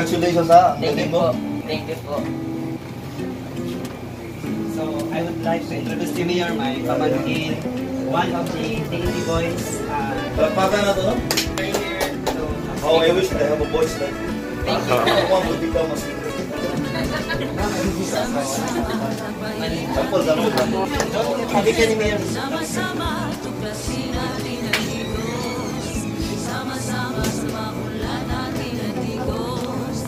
Congratulations ha. Thank you Galing mo. Po. Thank you po. So, I would like to introduce to Mayor my pamangkin, one of the TNT boys. Palakpakan na to, no? Here. So, Oh, I wish I have a voice like you. Thank you. I want to become a singer. Sample, sample, sample. Sabi ka ni Mayor. Sama-sama tuklasin natin ang Diyos. Sama-sama sa maunlad natin ang Diyos.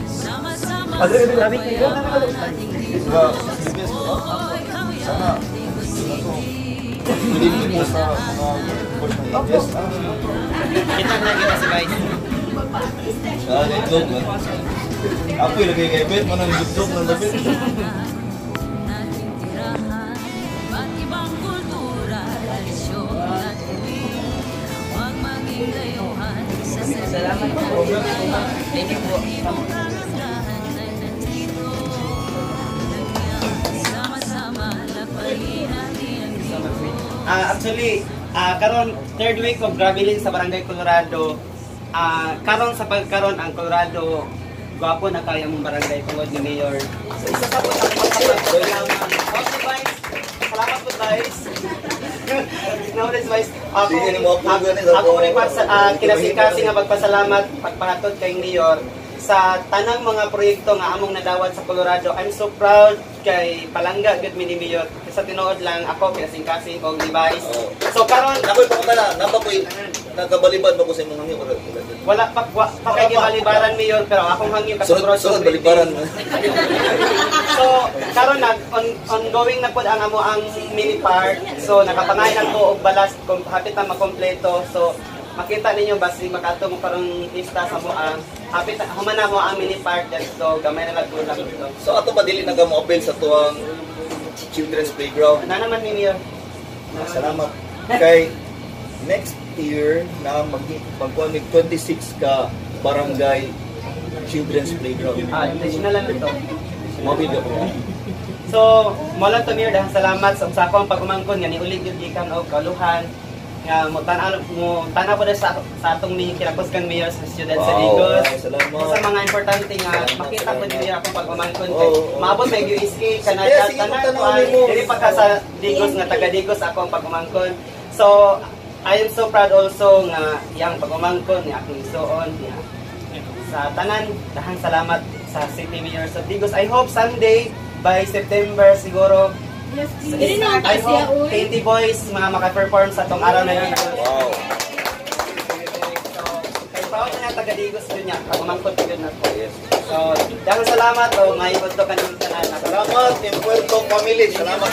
Sama-sama sa Sabi kayo. nating Diyos. Sa CBS, no? Oy, kami Sana. ang Digos City. Pwede mo sa mga course ng ABS. Kita na kita si Vice. Ah, joke lang. Ako ilagay kay Bet, manang joke ng lapit. Nating tirahan. Iba't ibang kultura, relihiyon at gawi. Huwag maging dayuhan sa Salamat po. Thank you po. Kagandahan ay nandito. Sama-sama lakbayin natin ang Diyos. Actually, karon third week of traveling sa Barangay Colorado. Karon sa pagkaron ang Colorado, gwapo na kaya mong barangay tungod ni Mayor. So isa sa po sa pagpapasalamat. Okay, Vice. Salamat po, Vice. Acknowledge, Vice. Ako, Sige, ni mo approve gani ako rin kinasingkasing nga pagpasalamat pagpahatod kay Mayor sa tanang mga proyekto nga among nadawat sa Colorado. I'm so proud kay palangga gud mi ni Mayor. Sa tinuod lang ako kinasingkasing og ni Vice. Oo. So karon Ako'y pangutana, napa ko'y nagkabalibad ba ko sa imong hangyo? Wala, wala. Wala pa wa, pa kay gibalibaran, Mayor, pero akong hangyo Sunod, kasunod sunod, balibaran. So karon nag ongoing na pod ang amo ang mini park. So nakapangay na ko og balas kung hapit na makompleto. So makita ninyo basi makato mo karong lista sa mo ang hapit na human na mo ang mini park dito, gamay na lang kulang dito. So ato pa dili na ka mo appeal sa tuang children's playground? Na naman ni Mayor. Ah, salamat. Kay next year na mag magkuan mig 26 ka barangay children's playground. Ah, intentional lang ito. Mobile ka po. So, mo lang to, Mayor, dahil salamat sa akong pag-umangkon nga niuli gyud gikan og kaluhan nga mo tan-aw po sa atong ni kinakusgang mayor sa siyudad sa Digos. Ay, salamat. Sa mga importante nga Salamat, makita po ni salamat. Mayor akong pag-umangkon kay Oo. maabot may USK Canada Sige, sige, tanan magtanaw kuan nimo. dili pa ka sa Digos nga taga Digos ako ang pag-umangkon. So, I am so proud also nga yang pag-umangkon nga akong isuon nga sa tanan, dahang salamat sa City Mayor sa Digos. I hope someday by September siguro Yes, please. I hope TNT Boys mga maka-perform sa tong araw na yun. So, kay proud na nga taga Digos yun niya, pag-umangkon yun na po. So, dahang salamat o may to kaning tanan. Salamat, Impuerto family. Salamat.